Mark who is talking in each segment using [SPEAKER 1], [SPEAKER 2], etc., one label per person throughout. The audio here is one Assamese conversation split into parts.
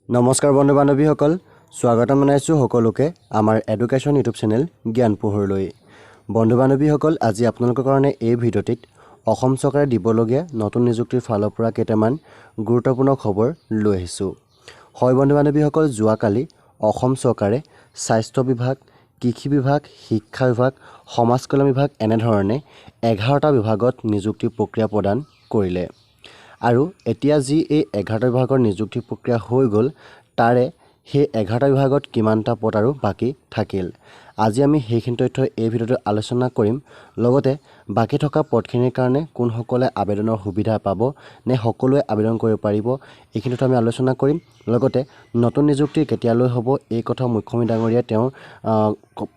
[SPEAKER 1] নমস্কাৰ বন্ধু বান্ধৱীসকল, স্বাগতম জনাইছোঁ সকলোকে আমাৰ এডুকেশ্যন ইউটিউব চেনেল জ্ঞান পোহৰলৈ। বন্ধু বান্ধৱীসকল, আজি আপোনালোকৰ কাৰণে এই ভিডিঅ'টিত অসম চৰকাৰে দিবলগীয়া নতুন নিযুক্তিৰ ফালৰ পৰা কেইটামান গুৰুত্বপূৰ্ণ খবৰ লৈ আহিছোঁ। হয় বন্ধু বান্ধৱীসকল, যোৱাকালি অসম চৰকাৰে স্বাস্থ্য বিভাগ, কৃষি বিভাগ, শিক্ষা বিভাগ, সমাজ কল্যাণ বিভাগ এনেধৰণে 11টা বিভাগত নিযুক্তি প্ৰক্ৰিয়া প্ৰদান কৰিলে। আৰু এতিয়া যি এই 11টা বিভাগৰ নিযুক্তি প্ৰক্ৰিয়া হৈ গ'ল, তাৰে সেই 11টা বিভাগত কিমানটা পদ আৰু বাকী থাকিল, আজি আমি সেইখিনি তথ্য এই ভিডিঅ'টোত আলোচনা কৰিম। লগতে বাকী থকা পদখিনিৰ কাৰণে কোনসকলে আবেদনৰ সুবিধা পাব নে সকলোৱে আবেদন কৰিব পাৰিব, এইখিনি তথ্য আমি আলোচনা কৰিম। লগতে নতুন নিযুক্তি কেতিয়ালৈ হ'ব এই কথা মুখ্যমন্ত্ৰী ডাঙৰীয়াই তেওঁৰ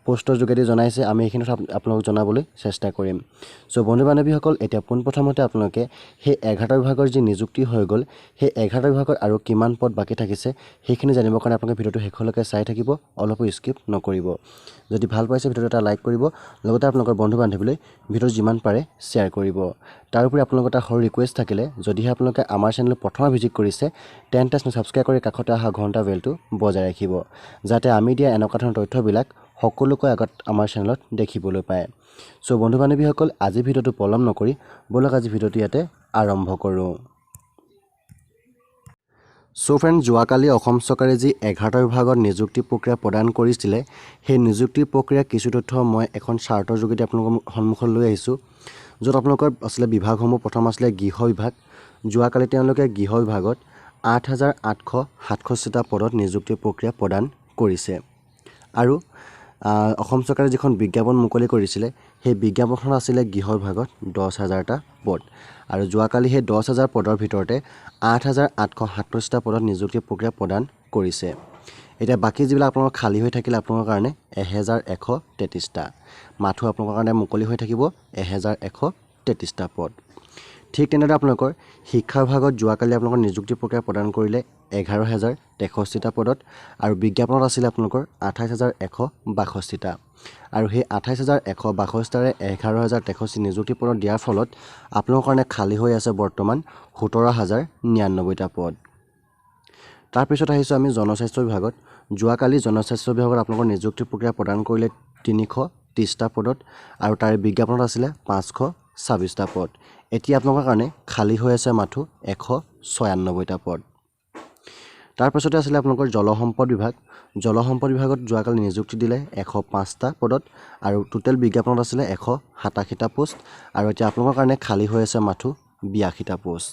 [SPEAKER 1] পোষ্টৰ যোগেদি জনাইছে, আমি এইখিনি কথা আপোনালোকক জনাবলৈ চেষ্টা কৰিম। চ' বন্ধু বান্ধৱীসকল, এতিয়া পোনপ্ৰথমতে আপোনালোকে সেই 11টা বিভাগৰ যি নিযুক্তি হৈ গ'ল, সেই 11টা বিভাগত আৰু কিমান পদ বাকী থাকিছে সেইখিনি জানিবৰ কাৰণে আপোনালোকে ভিডিঅ'টো শেষলৈকে চাই থাকিব, অলপো স্কিপ নকৰিব। যদি ভাল পাইছে ভিডিঅ'টো এটা লাইক কৰিব, লগতে আপোনালোকৰ বন্ধু বান্ধৱীলৈ ভিডিঅ' যিমান পাৰে শ্বেয়াৰ কৰিব। তাৰোপৰি আপোনালোকৰ এটা সৰু ৰিকুৱেষ্ট থাকিলে, যদিহে আপোনালোকে আমাৰ চেনেল প্ৰথমে ভিজিট কৰিছে তেন্তে ছাবস্ক্ৰাইব কৰি কাষতে অহা ঘণ্টা বেলটো বজাই ৰাখিব, যাতে আমি দিয়া এনেকুৱা ধৰণৰ তথ্যবিলাক সকলোকৈ আগত আমাৰ চেনেলত দেখিবলৈ পায়। চ' বন্ধু বান্ধৱীসকল, আজি ভিডিঅ'টো পলম নকৰি ব'লক আজি ভিডিঅ'টো ইয়াতে আৰম্ভ কৰোঁ। চ' ফ্ৰেণ্ড, যোৱাকালি অসম চৰকাৰে যি 11টা বিভাগত নিযুক্তি প্ৰক্ৰিয়া প্ৰদান কৰিছিলে, সেই নিযুক্তি প্ৰক্ৰিয়া কিছু তথ্য মই এখন চাৰ্টৰ যোগেদি আপোনালোকৰ সন্মুখত লৈ আহিছোঁ, য'ত আপোনালোকৰ আছিলে বিভাগসমূহ। প্ৰথম আছিলে গৃহ বিভাগ। যোৱাকালি তেওঁলোকে গৃহ বিভাগত 8867টা পদত নিযুক্তি প্ৰক্ৰিয়া প্ৰদান কৰিছে। আৰু অসম চৰকাৰে যিখন বিজ্ঞাপন মুকলি কৰিছিলে, সেই বিজ্ঞাপনখন আছিলে গৃহ বিভাগত 10,000টা পদ। আৰু যোৱাকালি সেই 10,000 পদৰ ভিতৰতে 8837টা পদত নিযুক্তি প্ৰক্ৰিয়া প্ৰদান কৰিছে। এতিয়া বাকী যিবিলাক আপোনালোকৰ খালী হৈ থাকিলে আপোনালোকৰ কাৰণে 1133টা, মাথো আপোনালোকৰ কাৰণে মুকলি হৈ থাকিব 1133টা পদ। ঠিক তেনেদৰে আপোনালোকৰ শিক্ষা বিভাগত যোৱাকালি আপোনালোকৰ নিযুক্তি প্ৰক্ৰিয়া প্ৰদান কৰিলে 11,063টা পদত, আৰু বিজ্ঞাপনত আছিলে আপোনালোকৰ 28,162টা। আৰু সেই 28,162টাৰে 11,063 নিযুক্তি পদত দিয়াৰ ফলত আপোনালোকৰ কাৰণে খালী হৈ আছে বৰ্তমান 17,099টা পদ। তাৰপিছত আহিছোঁ আমি জনস্বাস্থ্য বিভাগত। যোৱাকালি জনস্বাস্থ্য বিভাগত আপোনালোকৰ নিযুক্তি প্ৰক্ৰিয়া প্ৰদান কৰিলে 330টা পদত, আৰু তাৰে বিজ্ঞাপনত আছিলে 526টা পদ। এতিয়া আপোনালোকৰ কাৰণে খালী হৈ আছে মাথো 196টা পদ। তাৰপাছতে আছিলে আপোনালোকৰ জলসম্পদ বিভাগ। জলসম্পদ বিভাগত যোৱাকালি নিযুক্তি দিলে 105টা পদত, আৰু টোটেল বিজ্ঞাপনত আছিলে 187টা পোষ্ট, আৰু এতিয়া আপোনালোকৰ কাৰণে খালী হৈ আছে মাথো 82টা পোষ্ট।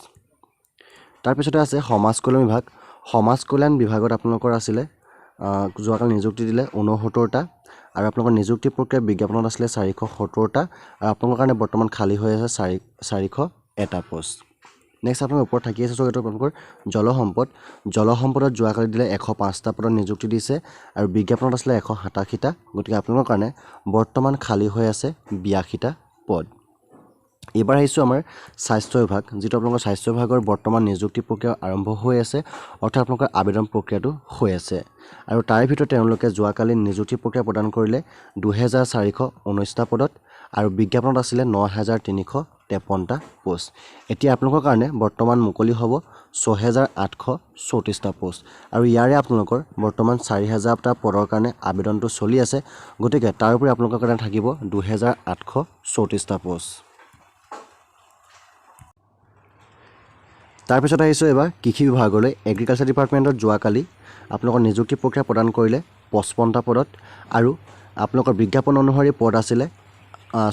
[SPEAKER 1] তাৰপিছতে আছে সমাজ কল্যাণ বিভাগ। সমাজ কল্যাণ বিভাগত আপোনালোকৰ আছিলে যোৱাকালি নিযুক্তি দিলে 69টা, আৰু আপোনালোকৰ নিযুক্তি প্ৰক্ৰিয়া বিজ্ঞাপনত আছিলে 470টা, আৰু আপোনালোকৰ কাৰণে বৰ্তমান খালী হৈ আছে 401টা পোষ্ট। নেক্সট আপোনালোকৰ ওপৰত থাকি আছে এইটো আপোনালোকৰ জলসম্পদ। জলসম্পদত যোৱাকালি দিলে 105টা পদত নিযুক্তি দিছে, আৰু বিজ্ঞাপনত আছিলে 187টা, গতিকে আপোনালোকৰ কাৰণে বৰ্তমান খালী হৈ আছে 82টা পদ। এইবাৰ আহিছোঁ আমাৰ স্বাস্থ্য বিভাগ, যিটো আপোনালোকৰ স্বাস্থ্য বিভাগৰ বৰ্তমান নিযুক্তি প্ৰক্ৰিয়া আৰম্ভ হৈ আছে, অৰ্থাৎ আপোনালোকৰ আবেদন প্ৰক্ৰিয়াটো হৈ আছে। আৰু তাৰে ভিতৰত তেওঁলোকে যোৱাকালি নিযুক্তি প্ৰক্ৰিয়া প্ৰদান কৰিলে 2419টা পদত, আৰু বিজ্ঞাপনত আছিলে 9353টা পোষ্ট। এতিয়া আপোনালোকৰ কাৰণে বৰ্তমান মুকলি হ'ব 6834টা পোষ্ট, আৰু ইয়াৰে আপোনালোকৰ বৰ্তমান 4000টা পদৰ কাৰণে আবেদনটো চলি আছে, গতিকে তাৰোপৰি আপোনালোকৰ কাৰণে থাকিব 2834টা পোষ্ট। তাৰপিছত আহিছোঁ এইবাৰ কৃষি বিভাগলৈ। এগ্ৰিকালচাৰ ডিপাৰ্টমেণ্টত যোৱাকালি আপোনালোকৰ নিযুক্তি প্ৰক্ৰিয়া প্ৰদান কৰিলে 55টা পদত, আৰু আপোনালোকৰ বিজ্ঞাপন অনুসৰি পদ আছিলে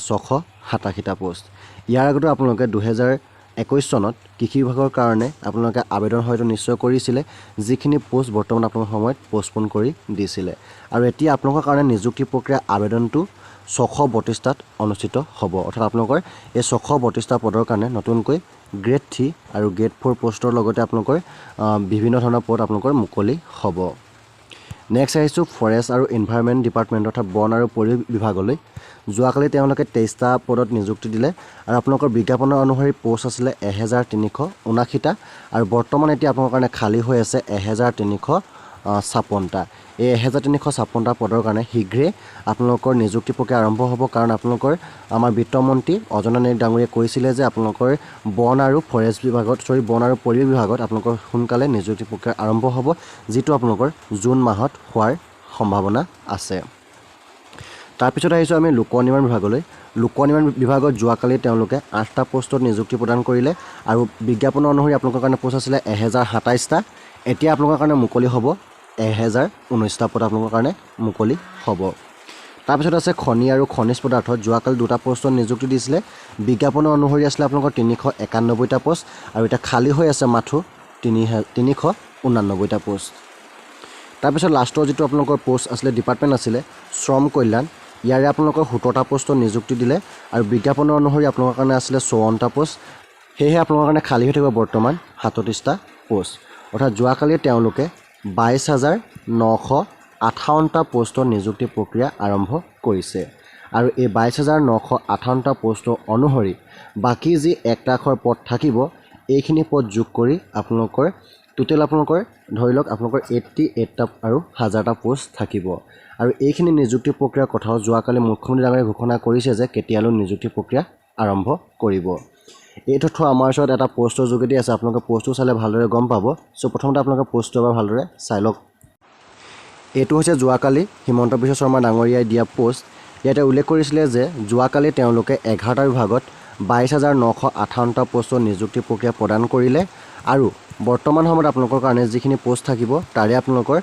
[SPEAKER 1] 687টা পোষ্ট। ইয়াৰ আগতো আপোনালোকে 2021 চনত কৃষি বিভাগৰ কাৰণে আপোনালোকে আবেদন হয়তো নিশ্চয় কৰিছিলে, যিখিনি পোষ্ট বৰ্তমান আপোনালোকৰ সময়ত পষ্টপন কৰি দিছিলে। আৰু এতিয়া আপোনালোকৰ কাৰণে নিযুক্তি প্ৰক্ৰিয়া আবেদনটো 632টাত অনুষ্ঠিত হ'ব, অৰ্থাৎ আপোনালোকৰ এই 632টা পদৰ কাৰণে নতুনকৈ গ্ৰেড 3 আৰু গ্ৰেড 4 পোষ্টৰ লগতে আপোনালোকৰ বিভিন্ন ধৰণৰ পদ আপোনালোকৰ মুকলি হ'ব। নেক্সট আহিছোঁ ফৰেষ্ট আৰু এনভাইৰনমেণ্ট ডিপাৰ্টমেণ্ট, অৰ্থাৎ বন আৰু পৰিৱেশ বিভাগলৈ। যোৱাকালি তেওঁলোকে 23টা পদত নিযুক্তি দিলে, আৰু আপোনালোকৰ বিজ্ঞাপনৰ অনুসৰি পোষ্ট আছিলে 1379টা, আৰু বৰ্তমান এতিয়া আপোনালোকৰ কাৰণে খালী হৈ আছে 1369টা 56টা। এই 1356টা পদৰ কাৰণে শীঘ্ৰেই আপোনালোকৰ নিযুক্তি প্ৰক্ৰিয়া আৰম্ভ হ'ব, কাৰণ আপোনালোকৰ আমাৰ বিত্তমন্ত্ৰী অজন্তা নেওগ ডাঙৰীয়াই কৈছিলে যে আপোনালোকৰ বন আৰু ফৰেষ্ট বিভাগত, চৰি, বন আৰু পৰিৱেশ বিভাগত আপোনালোকৰ সোনকালে নিযুক্তি প্ৰক্ৰিয়া আৰম্ভ হ'ব, যিটো আপোনালোকৰ জুন মাহত হোৱাৰ সম্ভাৱনা আছে। তাৰপিছত আহিছোঁ আমি লোক নিৰ্মাণ বিভাগলৈ। লোক নিৰ্মাণ বিভাগত যোৱাকালি তেওঁলোকে 8টা পষ্টত নিযুক্তি প্ৰদান কৰিলে আৰু বিজ্ঞাপনৰ অনুসৰি আপোনালোকৰ কাৰণে পোষ্ট আছিলে 1027টা। এতিয়া আপোনালোকৰ কাৰণে মুকলি হ'ব 1019টা পদ আপোনালোকৰ কাৰণে মুকলি হ'ব। তাৰপিছত আছে খনি আৰু খনিজ পদাৰ্থত যোৱাকালি 2টা পষ্টত নিযুক্তি দিছিলে। বিজ্ঞাপনৰ অনুসৰি আছিলে আপোনালোকৰ 391টা পষ্ট আৰু এতিয়া খালী হৈ আছে মাথো 389টা পষ্ট। তাৰপিছত লাষ্টৰ যিটো আপোনালোকৰ পষ্ট আছিলে, ডিপাৰ্টমেণ্ট আছিলে শ্ৰম কল্যাণ, ইয়াৰে আপোনালোকৰ 17টা পষ্টত নিযুক্তি দিলে আৰু বিজ্ঞাপনৰ অনুসৰি আপোনালোকৰ কাৰণে আছিলে 54টা পষ্ট। সেয়েহে আপোনালোকৰ কাৰণে খালী হৈ থাকিব বৰ্তমান 37টা পষ্ট। অৰ্থাৎ যোৱাকালি তেওঁলোকে 22,958টা পষ্টৰ নিযুক্তি প্ৰক্ৰিয়া আৰম্ভ কৰিছে আৰু এই 22,958টা পষ্টৰ অনুসৰি বাকী যি 1 লাখৰ পদ থাকিব, এইখিনি পদ যোগ কৰি আপোনালোকৰ টোটেল আপোনালোকৰ ধৰি লওক আপোনালোকৰ 88টা আৰু হাজাৰটা পষ্ট থাকিব। আৰু এইখিনি নিযুক্তি প্ৰক্ৰিয়াৰ কথাও যোৱাকালি মুখ্যমন্ত্ৰী ডাঙৰীয়াই ঘোষণা কৰিছে যে কেতিয়ালৈ নিযুক্তি প্ৰক্ৰিয়া আৰম্ভ কৰিব। এই তথ্য আমাৰ ওচৰত এটা পষ্টৰ যোগেদি আছে, আপোনালোকে পষ্টটো চালে ভালদৰে গম পাব। চ' প্ৰথমতে আপোনালোকে পষ্টটো এবাৰ ভালদৰে চাই লওক। এইটো হৈছে যোৱাকালি হিমন্ত বিশ্ব শৰ্মা ডাঙৰীয়াই দিয়া পষ্ট। ইয়াতে উল্লেখ কৰিছিলে যে যোৱাকালি তেওঁলোকে 11টা বিভাগত 22,958টা পষ্টৰ নিযুক্তি প্ৰক্ৰিয়া প্ৰদান কৰিলে আৰু বৰ্তমান সময়ত আপোনালোকৰ কাৰণে যিখিনি পষ্ট থাকিব তাৰে আপোনালোকৰ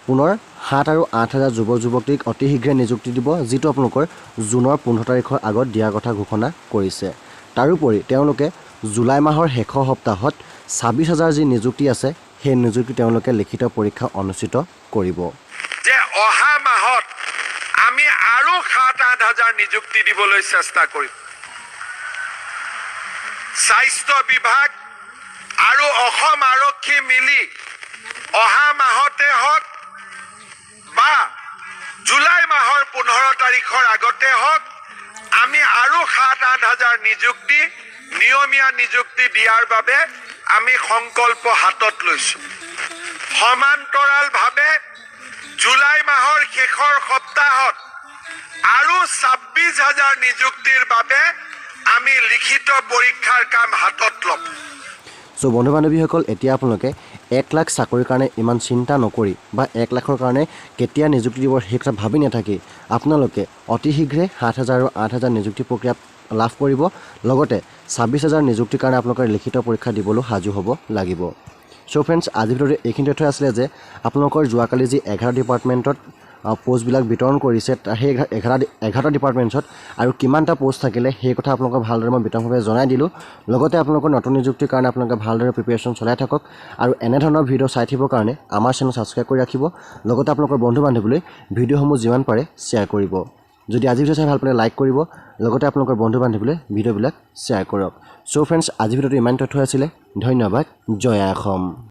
[SPEAKER 1] পুনৰ 7 আৰু 8 হাজাৰ যুৱক যুৱতীক অতি শীঘ্ৰে নিযুক্তি দিব, যিটো আপোনালোকৰ জুনৰ 15 তাৰিখৰ আগত দিয়াৰ কথা ঘোষণা কৰিছে। তাৰোপৰি তেওঁলোকে জুলাই মাহৰ শেষৰ সপ্তাহত 26 হাজাৰ যি নিযুক্তি আছে সেই নিযুক্তি তেওঁলোকে লিখিত পৰীক্ষা অনুষ্ঠিত কৰিব।
[SPEAKER 2] যে অহা মাহত আমি আৰু 7-8 হাজাৰ নিযুক্তি দিবলৈ চেষ্টা কৰিম। স্বাস্থ্য বিভাগ আৰু অসম আৰক্ষী মিলি অহা মাহতে হওক বা জুলাই মাহৰ 15 তাৰিখৰ আগতে হওক, আমি আৰু 7-8 হাজাৰ নিযুক্তি, নিয়মীয়া নিযুক্তি দিয়াৰ বাবে আমি সংকল্প হাতত লৈছো। সমান্তৰালভাৱে জুলাই মাহৰ শেষৰ সপ্তাহত আৰু 26 হাজাৰ নিযুক্তিৰ বাবে আমি লিখিত পৰীক্ষাৰ কাম হাতত ল'ম।
[SPEAKER 1] চ' বন্ধু বান্ধৱীসকল, এতিয়া আপোনালোকে 1 লাখ চাকৰিৰ কাৰণে ইমান চিন্তা নকৰি বা 1 লাখৰ কাৰণে কেতিয়া নিযুক্তি দিব সেই কথা ভাবি নাথাকি আপোনালোকে অতি শীঘ্ৰে 7 হাজাৰ আৰু 8 হাজাৰ নিযুক্তি প্ৰক্ৰিয়া লাভ কৰিব, লগতে 26 হাজাৰ নিযুক্তিৰ কাৰণে আপোনালোকে লিখিত পৰীক্ষা দিবলৈ সাজু হ'ব লাগিব। চ' ফ্ৰেণ্ডছ, আজিৰ ভিডিঅ'টোত এইখিনি তথ্য আছিলে যে আপোনালোকৰ যোৱাকালি যি 11 ডিপাৰ্টমেণ্টত পষ্টবিলাক বিতৰণ কৰিছে, সেই 11টা ডিপাৰ্টমেণ্টছত আৰু কিমানটা পষ্ট থাকিলে সেই কথা আপোনালোকক ভালদৰে মই বিতংভাৱে জনাই দিলোঁ। লগতে আপোনালোকৰ নতুন নিযুক্তিৰ কাৰণে আপোনালোকে ভালদৰে প্ৰিপেৰেশ্যন চলাই থাকক আৰু এনেধৰণৰ ভিডিঅ' চাই থাকিবৰ কাৰণে আমাৰ চেনেল ছাবস্ক্ৰাইব কৰি ৰাখিব, লগতে আপোনালোকৰ বন্ধু বান্ধৱীলৈ ভিডিঅ'সমূহ যিমান পাৰে শ্বেয়াৰ কৰিব। যদি আজি ভিডিঅ' চাই ভাল পালে লাইক কৰিব, লগতে আপোনালোকৰ বন্ধু বান্ধৱীলৈ ভিডিঅ'বিলাক শ্বেয়াৰ কৰক। চ' ফ্ৰেণ্ডছ, আজিৰ ভিডিঅ'টো ইমান তথ্য আছিলে। ধন্যবাদ। জয় আই অসম।